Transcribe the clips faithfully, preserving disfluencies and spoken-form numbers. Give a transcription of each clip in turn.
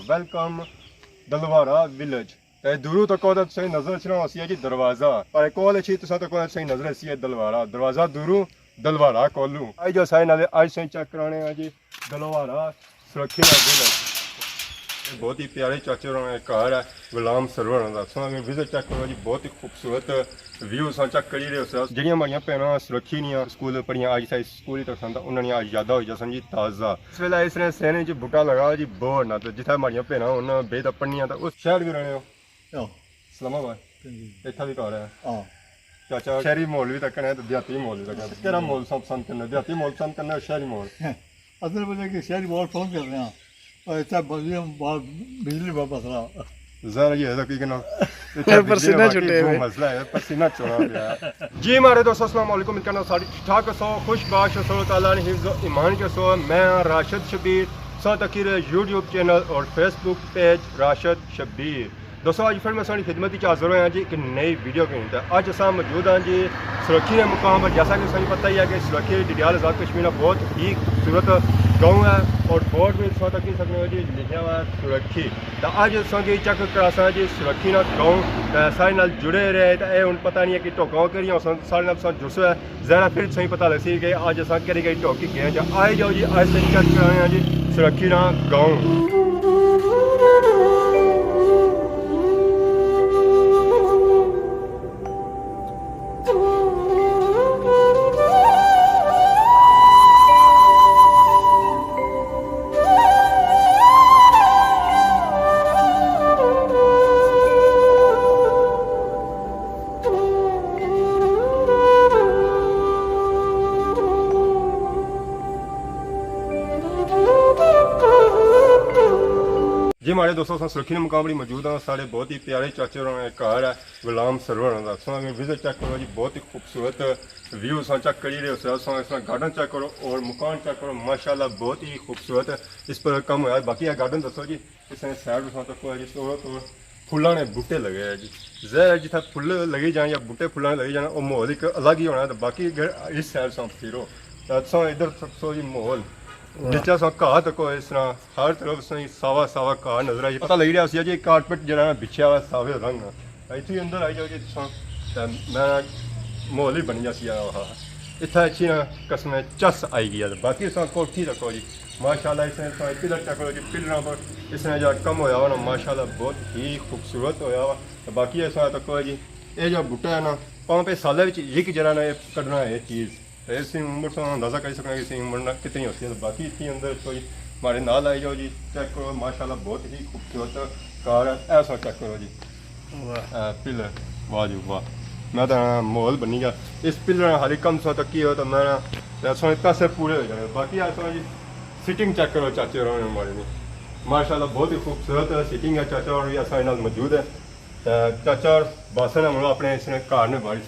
ویلکم دلوارا ولیج۔ تے دوروں تکو تے تساں نظر اچھنا ہوسی ہے جی دروازہ، پر کول اچھی تساں تکو تساں نظر اچھی ہے دلوارا۔ دروازہ دوروں، دلوارا کولوں۔ آئی جو سارے نالے آج سائیں چیک کرانے ہیں جی دلوارا سرکھی نا ولیج۔ یہ بہت ہی پیارے چاچے ہوراں نے گھر ہے، غلام سرور ہوراں دا۔ تساں وزٹ چیک کرو جی، بہت ہی خوبصورت ویو تساں چیک کری رہے ہو سر۔ جڑیاں ماڑیاں بھیناں سرکھی نیاں سکول پڑھیاں، آج سائیں سکول ہی تک سن، تاں انہاں نے آج یاداں ہوئی جاسن جی تازہ۔ اس ویلے اس نے سینے چ بوٹا لگا جی بور نہ، تے جتھے ماڑیاں بھیناں ہن بے تاں پڑھنیاں تاں اس شہر وی رہنے ہو۔ ہاں۔ اسلام آباد۔ جی۔ اتھا وی گھر ہے۔ ہاں۔ چاچا شہری ماحول وی تکنا ہے تے دیہاتی ماحول وی تکنا ہے۔ کیڑا ماحول تساں پسند کرنا؟ دیہاتی ماحول پسند کرنا ہے، شہری ماحول؟ اصل وجہ کہ شہری ماحول پسند کرنے ہاں۔ اور اتھا بجلی، بجلی بہت مسئلہ۔ ظاہر ہے، یہ ہے کہ نا، اتھا بجلی پسینہ باقی چھٹے بہت ہوئے۔ مسئلہ ہے، پسینہ چھوڑا پیا۔ جی ماڑے دوستو، السلام علیکم۔ امید کرنا ساری ٹھیک ٹھاک ہسو، خوش باش ہسو، اللہ تعالیٰ نے حفظ و ایمان چ ہسو۔ میں ہاں راشد شبیر، تساں تکی رہے یوٹیوب چینل اور فیس بک پیج راشد شبیر۔ دوستو، اج پھر میں ساری خدمت وچ حاضر ہویا جی ایک نئی ویڈیو کے اندر۔ اج اساں موجود ہاں جی سرکھی نے مقام پر۔ جیسا کہ ساری پتہ ہی ہے کہ سرکھی ڈڈیال آزاد کشمیر نا بہت ہی خوبصورت گاؤں ہے، اور بورڈ وچ تساں تکی سکنے ہو جی لکھیا ہوا ہے سرکھی۔ تے اج اساں کی چیک کراساں جی سرکھی نا گاؤں۔ تے سارے نال جڑے رہے، تے اے ہن پتہ نہیں ہے کہ ٹوکاں کیڑیاں ہوسن، سارے نال تساں جڑسو ہے۔ ذرا پھر تساں پتہ لگسی کہ اج اساں کیڑی کیڑی ٹوکی گئے ہیں۔ آئے جاؤ جی، اج تساں چیک کرانے ہاں جی سرکھی نا گاؤں۔ جی ماڑے دوستو، اساں سرکھی نے مقام پر موجود ہاں۔ ساڑے بہت ہی پیارے چاچے ہوراں نے گھر ہے غلام سرور ہوراں دا۔ تساں وزٹ چیک کرو جی، بہت ہی خوبصورت ویو تساں چیک کری رہے ہو۔ تساں اس طرح گارڈن چیک کرو اور مکان چیک کرو، ماشاءاللہ بہت ہی خوبصورت اس پر کم ہویا ہے۔ باقی یہ گارڈن دسو جی، اس نے سائیڈ تساں تکو ہے جی، چورو چور پھلاں نے بوٹے لگے ہیں جی۔ ظاہر ہے جتھا پھل لگے جان یا بوٹے پھلاں نے لگے جان، وہ ماحول ایک الگ ہی ہونا ہے۔ تو باقی اگر اس سائیڈ تساں پھرو، تو تساں ادھر تکو جی ماحول، واہ۔ نیچے تساں گھاہ تکو، اس طرح ہر طرف تساں ساوا ساوا گھاہ نظر آئی۔ پتہ لگی رہیا سی جی کارپٹ جڑا نا بچھیا ہوا ساوے رنگ نا۔ اتھے اندر آئی جاؤ جی تساں، تے میں ماحول ہی بنی جاسی آیا ہوا۔ اتھا اچھی نا قسم چس آئی گیا۔ باقی تساں کوٹھی تکو جی، ماشاءاللہ اس نے تساں پلر چیک کرو جی، پلراں پر اس نے جا کم ہویا ہوا نا، ماشاءاللہ بہت ہی خوبصورت ہویا ہوا۔ تے باقی تساں تکو جی، اے جا بوٹا ہے نا، پانچ پہ سالے وچ ایک جڑا نا اے کڈنا ہے چیز۔ تے اس نی عمر تساں اندازہ کری سکنا کہ اس نی عمر نا کتنی ہوسی ہے۔ باقی اتنی اندر کوئی ماڑے نال آئی جاؤ جی، چیک کرو، ماشاءاللہ بہت ہی خوبصورت کار ہے۔ اے تساں چیک کرو جی۔ واہ۔ اے پلر، واہ جی واہ، میں تاں ماحول بنی گیا۔ اس پلر نا خالی کم تساں تکی ہو تو میں نا، تے تساں پیسے پورے ہو جانے۔ باقی اے تساں جی سیٹنگ چیک کرو چاچے ہوراں نے ماڑے نی، ماشاءاللہ بہت ہی خوبصورت سیٹنگ ہے۔ چاچا ہور وی اساں نال موجود ہے۔ تے چاچا ہور باسن ہن اپنے اس نے گھر نے باری۔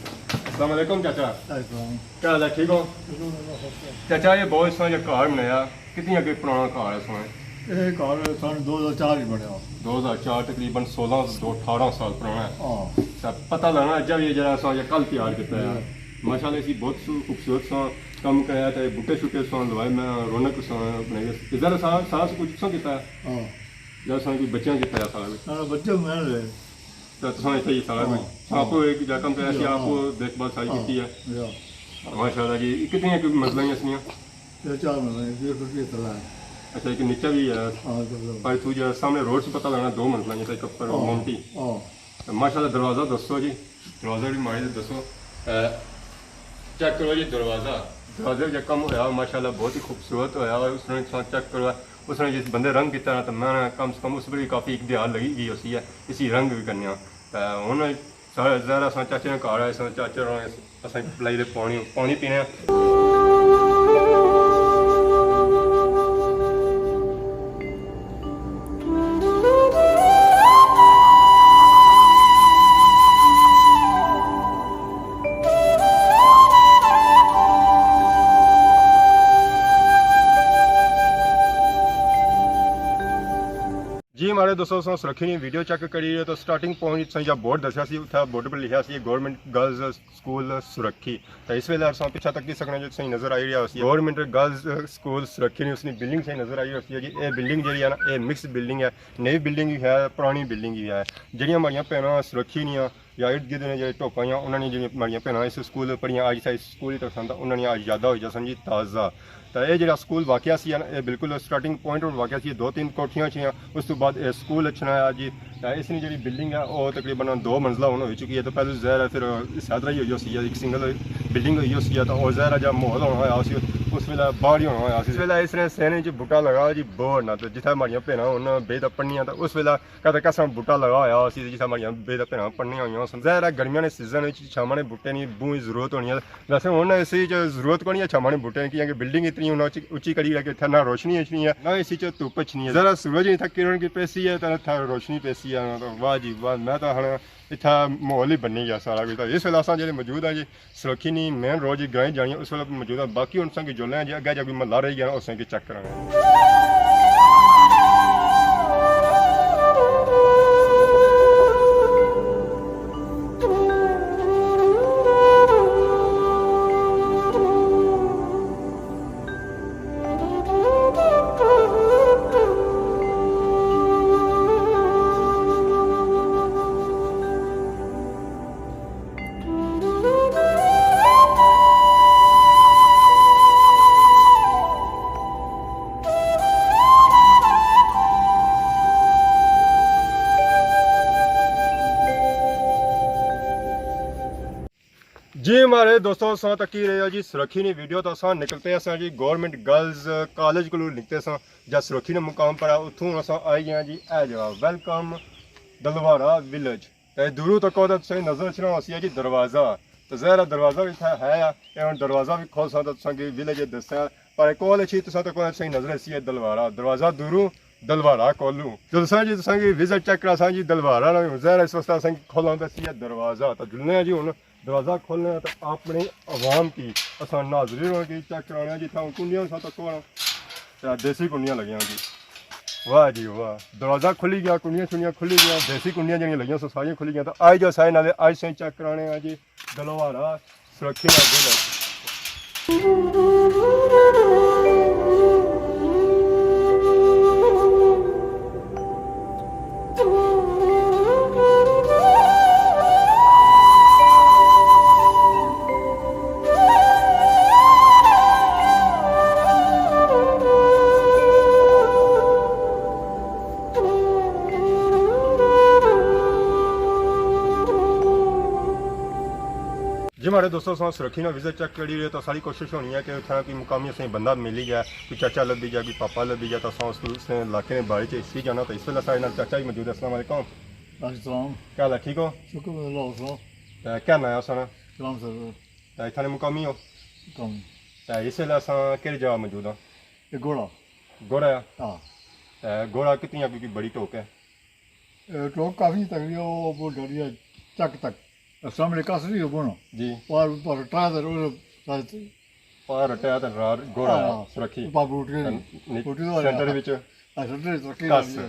السلام علیکم چاچا۔ السلام۔ کیا حال ہے، ٹھیک ہو؟ شکر اللہ خیر۔ چاچا، یہ بہت سوہنا جیہا گھر بنایا، کتنی اگے پرانا گھر ہے سوہنا؟ یہ گھر سن دو ہزار چار ہی بنیا۔ دو ہزار چار، تقریباً سولہ، دو، اٹھارہ سال پرانا ہے۔ ہاں۔ تے پتہ لگنا اجا بھی جڑا سا یہ کل تیار کیتا ہے۔ ہاں۔ ماشاءاللہ اسی بہت سو-، خوبصورت سا کم کرایا تے بوٹے شوٹے سا لوائے، میں رونق سا بنائی۔ ادھر سارا، سارا سب کچھ سا کیتا ہے۔ ہاں۔ جیہڑا سا کوئی بچیاں کیتا ہے سارا کچھ۔ سارا بچے میں لے۔ تے تساں اتھے ہی سارا ہاں۔ کچھ، تساں آپ ہی جا کم کریا سی، آپ ہاں۔ دیکھ بھال ساری ہاں۔ کیتی ہے۔ یا۔ ماشاءاللہ جی، کتنی ایک منزلاں ہی اسنیاں؟ یہ چار منزلاں ہیں، یہ فٹ کے تلا ہے۔ اچھا، ایک نیچا بھی ہے۔ ہاں، چلو۔ پر تو جا سامنے روڈ سے پتہ لگنا، دو منزلاں ہیں، ایک اوپر ہاں۔ مونٹی۔ ہاں۔ تے ماشاءاللہ دروازہ دوستو جی، دروازہ بھی ماڑی دے دسو۔ اے، چیک کرو جی دروازہ، دروازے وچ کم ہویا ماشاءاللہ بہت ہی خوبصورت ہویا۔ اس نے تساں چیک کرو، اس نے جس بندے رنگ کیتا نا، تو میں نا کم سے کم اس پر بھی کافی ایک دیہاڑ لگی گئی ہوسی ہے، اسی رنگ بھی کرنے ہاں۔ تے ہن سارے ظاہر اساں چاچے نے گھر آئے ساں، چاچے ہوراں اساں پلائی دے پانی، پانی پینے آں۔ جی ماڑے دوستو، تساں سرکھی نی ویڈیو چیک کری رہے ہو تو سٹارٹنگ پوائنٹ تساں جا بورڈ دسیا سی، اتھا بورڈ پر لکھیا سی گورنمنٹ گرلز سکول سرکھی۔ تو اس ویلے تساں پچھا تکی سکنے جو تساں نظر آئی رہیا سی گورنمنٹ گرلز سکول سرکھی نی، اس نی بلڈنگ تساں نظر آئی رہی سی جی۔ اے بلڈنگ جیڑی ہے نا، اے مکس بلڈنگ ہے، نئی بلڈنگ بھی ہے، پرانی بلڈنگ بھی ہے۔ جیڑیاں ماڑیاں بھیناں سرکھی نیاں یا ارد گرد نے جیڑے ٹوکاں آئیاں، انہاں نے جیڑیاں ماڑیاں بھیناں اس سکول پڑھیاں، اج سا اس سکول ہی ترساں تاں انہاں نے اج یاداں ہوئی جاسن جی تازہ۔ تاں اے جیڑا سکول واقعہ سی نا، اے بالکل سٹارٹنگ پوائنٹ اور واقعہ سی، دو تین کوٹھیاں سیاں، اس تو بعد اے سکول اچھنا ہے جی۔ تاں اس نی جیڑی بلڈنگ ہے، او تقریباً دو منزلہ ہن ہوئی چکی ہے۔ تاں پہلے ظاہر ہے پھر اس طرح ہی ہوئی ہوسی، ایک سنگل بلڈنگ ہوئی ہوسی، تاں او ظاہر ہے جب ماحول ہونا ہویا سی، اس ویلے باہر ہی ہونا ہویا سی۔ اس ویلے اس نے سینے چ بوٹا لگا جی، بور نہ، تے جتھے ماڑیاں بھیناں ہن بے تاں پڑھنیاں، تاں اس ویلے کدے کساں بوٹا لگا ہویا سی، جس ماڑیاں بے تاں بھیناں پڑھنیاں ہویاں سن۔ ظاہر ہے گرمیاں نے سیزن وچ چھاواں نے بوٹے نی بہوں ضرورت ہونی ہے۔ ویسے ہن اس وچ ضرورت کونی ہے چھاواں نے بوٹے نی، کیونکہ بلڈنگ اتنی ہن اچی، اچی کری ہے کہ اتھے نہ روشنی اچھنی ہے، نہ اس وچ دھوپ اچھنی ہے۔ ظاہر ہے سورج نی اتھے کرن کی پیسی ہے، تے اتھے روشنی پیسی ہے۔ واہ جی واہ، میں تاں ہن اتھے ماحول ہی بنی گیا سارا کچھ۔ تاں اس ویلے اساں جیڑے موجود ہاں جی، سرکھی نی مین روڈ جی گرائیں جانی ہے، اس ویلے موجود ہاں۔ باقی ہن تساں کی جلنے ہاں جی، اگے جا کوئی محلہ رہی گیا نا، اس کی چیک کرانے ہاں۔ جی ماڑے دوستو، اساں تکی رہے ہو جی سرکھی نی ویڈیو، تو اساں نکلتے اساں جی گورنمنٹ گرلز کالج کولوں نکلتے ساں، جا سرکھی نے مقام پر ہے، اتھوں اساں آئی گئے ہاں جی اے جگہ، ویلکم دلوارا ولیج۔ تے دوروں تکو تے تساں نظر اچھنا ہوسی ہے جی دروازہ۔ تے ظاہر ہے دروازہ بھی اتھا ہے، اے ہن دروازہ بھی کھولساں تے تساں کی ولیج دساں۔ پر کول اچھی تساں تکو تساں نظر اچھی ہے دلوارا۔ دروازہ دوروں، دلوارا کولوں۔ جو تساں جی تساں کی وزٹ چیک کراساں جی دلوارا نا، ظاہر ہے اس واسطے اساں کی کھولاں تے سی ہے دروازہ۔ تے جلنے ہیں جی ہن دروازہ کھولنے ہیں تے اپنی عوام کی، اساں ناظرین کی چیک کرانے ہیں جی، اتھا کنڈیاں تساں تکو نا۔ تے دیسی کنڈیاں لگیاں جی۔ واہ جی واہ، دروازہ کھلی گیا، کنڈیاں شنڈیاں کھلی گیاں، دیسی کنڈیاں جیڑیاں لگیاں سو ساریاں کھلی گیاں۔ تے آئی جاؤ سارے نالے، آئی سائیں چیک کرانے آں جی دلوارا سرکھی نا ولیج۔ جی ماڑے دوستو، اساں سرکھی نا وزٹ چیک کری رہے تو ساری کوشش ہونی ہے کہ اتھاں کوئی مقامی اساں بندہ ملی جائے، کوئی چاچا لبھی جائے، کوئی پاپا لبھی جائے، تو اساں اس، اس علاقے نے بارے چ اسی جانا۔ تو اس ویلے سارے نال چاچا ہی موجود ہے۔ السلام علیکم۔ وعلیکم السلام۔ کیا حال ہے؟ ٹھیک ہو؟ شکر اللہ، سناؤ۔ تے کیا ناں ہے سارا؟ سلام سر۔ تے اتھاں نے مقامی ہو؟ مقامی۔ تے اس ویلے اساں کیڑی جگہ موجود ہاں؟ یہ گھوڑا۔ گھوڑا ہے؟ ہاں۔ تے گھوڑا کتنی اگے کوئی بڑی ٹوک ہے؟ اے، ٹوک کافی تگڑی ہے، وہ بہت ڈری ہے، چک تک۔ سامنے قصر ہی ہونا۔ جی۔ پار، پار ٹایا تے روز پار ٹایا تے رار گھوڑا ہے، ہاں۔ سرکھی۔ پار بوٹ کے نہیں۔ بوٹی تو سینٹر وچ۔ ہاں، سینٹر وچ ترقی قصر۔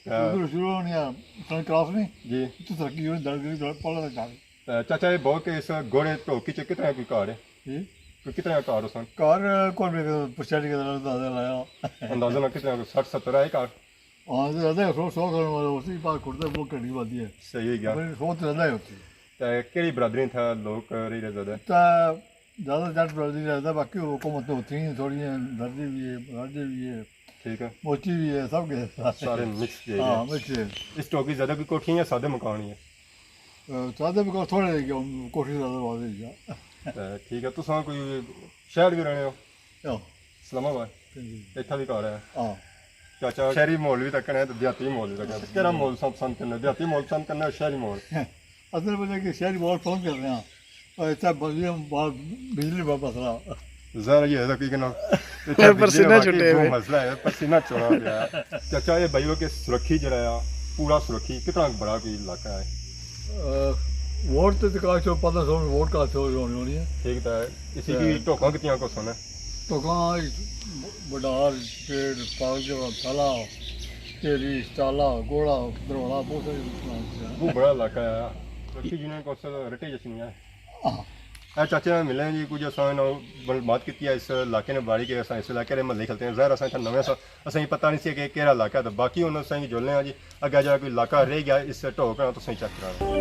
ہاں۔ ادھر شروع ہونی ہے، سن کراس نہیں؟ جی۔ اتھوں ترقی ہونی، دڑ گئی، دڑ پڑا تک جا۔ تے چاچا، یہ بہت کہ اس گھوڑے ٹوکی چ کتنے کوئی گھر ہے؟ جی؟ کوئی کتنے گھر ہو سن؟ گھر کون بھی پچھا نہیں کرنا، اندازہ لایا۔ اندازہ نہ کتنے کوئی سٹھ ستر ہے گھر؟ ہاں، زیادہ ہے، سو، سو سن والے اسی پاس کھڑتے، وہ گھڑی بندی ہے۔ صحیح ہے۔ سو تو زیادہ ہی ہوتی ہے۔ تے کیڑی برادری تھا لوگ رہی رہے زیادہ؟ تے زیادہ جٹ برادری رہتا، باقی حکومت ہوتی ہیں، تھوڑی ہیں، درجے بھی ہے، راجے بھی ہے۔ ٹھیک ہے۔ موچی بھی ہے، سب کے۔ سارے مکس کیے ہوئے ہاں، ہیں۔ مکس ہے۔ اس ٹوکی زیادہ کوئی کوٹھیاں یا سادے مکان ہی ہے؟ اے، سادے مکان تھوڑے رہ گئے، کوٹھی زیادہ بات ہے۔ اے، ٹھیک ہے، تساں کوئی شہر بھی رہنے ہو؟ ہاں۔ اسلام آباد؟ جی۔ اتھا بھی گھر ہے؟ ہاں۔ چاچا، شہری ماحول بھی تکنا ہے تو دیہاتی ماحول بھی تکنا ہے۔ کیڑا ماحول تساں پسند کرنا ہے؟ دیہاتی ماحول پسند کرنا ہے، شہری ماحول؟ اصل وجہ کہ شہری ماحول پسند کرنے ہیں۔ اور اتھا بجلی، بجلی بہت مسئلہ۔ ظاہر یہ ہے کہ نا، اتھا بجلی پسینہ واقعی چھٹے بہت ہوئے۔ مسئلہ ہے، پسینہ چھوڑا پیا ہے۔ چاچا، یہ بھائی ہو کہ سرکھی جڑا ہے، پورا سرکھی کتنا بڑا کوئی علاقہ ہے؟ اے، ووٹ تے کہا چھو پندرہ سو ووٹ کا چھو ہونی ہونی ہے۔ ٹھیک ہے، اسی کی ٹوکاں کتنیاں کو سن ہے؟ ٹوکاں، بڈار، پیڑ، پاگ جو تھالا، شیری، شٹالا، گوڑا، دروڑا، بہت سارے نام سے۔ وہ بڑا علاقہ ہے۔ ترقی یونین کونسل رٹے جیسی نہیں ہے۔ ہاں۔ اے چاچے نال ملے جی، کچھ اساں انہاں معلومات کیتی ہے اس علاقے نے بارے کہ اساں اس علاقے دے محلے کھلتے ہیں۔ ظاہر اساں اتھا نویں ساں، اساں کی پتہ نہیں سی کہ کیڑا علاقہ ہے، تو باقی ہن اساں کی جلنے ہاں جی، اگے جا کوئی علاقہ رہ گیا اس ٹوک نا تو اساں چیک کرانا۔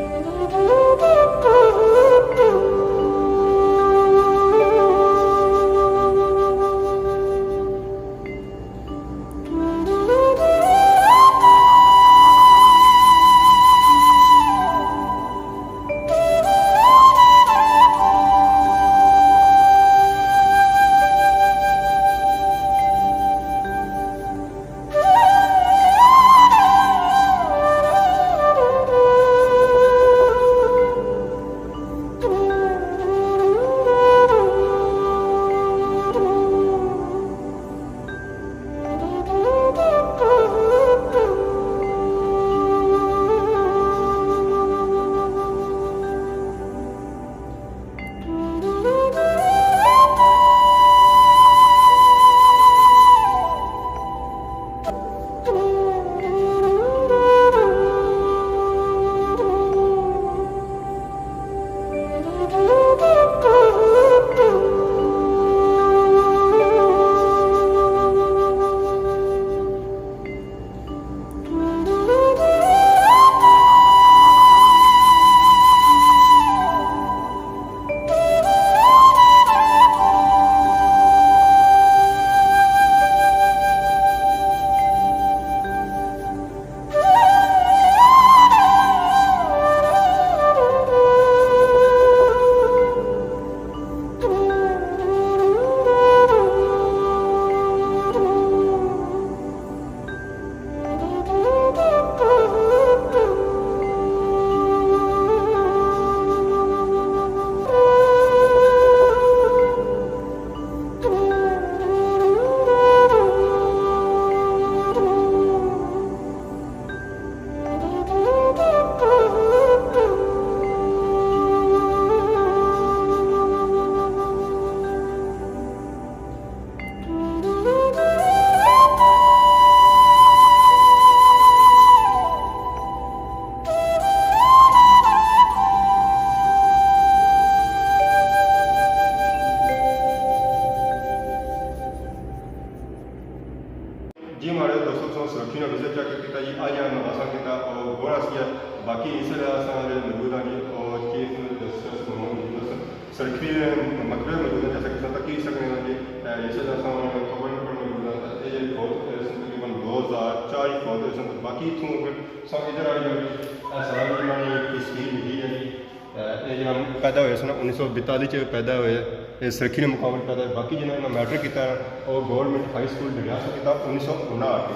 جی ماڑے دوستو، تساں سرکھی نا وزٹ چیک کیتا جی، اج ہم اساں کیتا او گوڑا سی ہے۔ باقی اس ویلے اساں جڑے موجود ہاں جی، او چیف جسٹس محمد یونس سرکھی دے مکتبے موجود ہیں، جیسا کہ تساں تکی سکنے ہو جی۔ اے، اس ویلے اساں کورنر پر موجود ہیں، اے جڑے فوت ہوئے سن تقریباً دو ہزار چار ہی فوت ہوئے سن۔ باقی اتھوں اگر تساں ادھر آئی جاؤ جی، اے سارا جی انہاں نے ہسٹری لکھی ہے جی۔ اے، اے جناب پیدا ہوئے سن انیس سو بیتالی چ پیدا ہوئے، اے سرکھی نے مقابل پیدا ہوئے۔ باقی جنہاں نے میٹرک کیتا، او گورنمنٹ ہائی سکول ڈڈیاسو کیتا انیس سو اناٹھ۔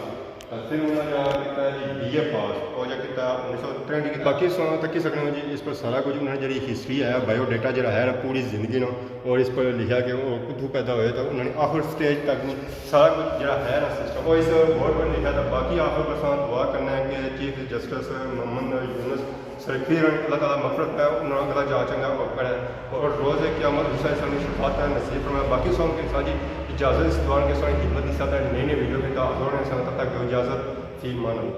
تے پھر انہاں جا کیتا جی بی اے پاس، او جا کیتا انیس سو تریہٹھ کیتا۔ باقی سو تکی سکنے ہو جی، اس پر سارا کچھ انہاں نے جڑی ہسٹری ہے، بایو ڈیٹا جڑا ہے نا، پوری زندگی نا، اور اس پر لکھیا کہ وہ کتھوں پیدا ہوئے، تو انہاں نے آخر سٹیج تک نی سارا کچھ جڑا ہے نا سسٹم، وہ اس بورڈ پر لکھیا تھا۔ باقی آخر پر ساں دعا کرنا ہے کہ چیف جسٹس محمد یونس سرکھی رحمہ اللہ تعالیٰ مغفرت کرے، انہاں اللہ جا چنگا وہ کرے، اور روز قیامت اس طرح سانی شفاعت نصیب فرمائے۔ باقی سو کے ساں جی اجازت اس دعا کے سانی خدمت دی ساتھ نئی نئی ویڈیو کے حاضر ہونے ساں، تب تک دو اجازت، فی امان اللہ۔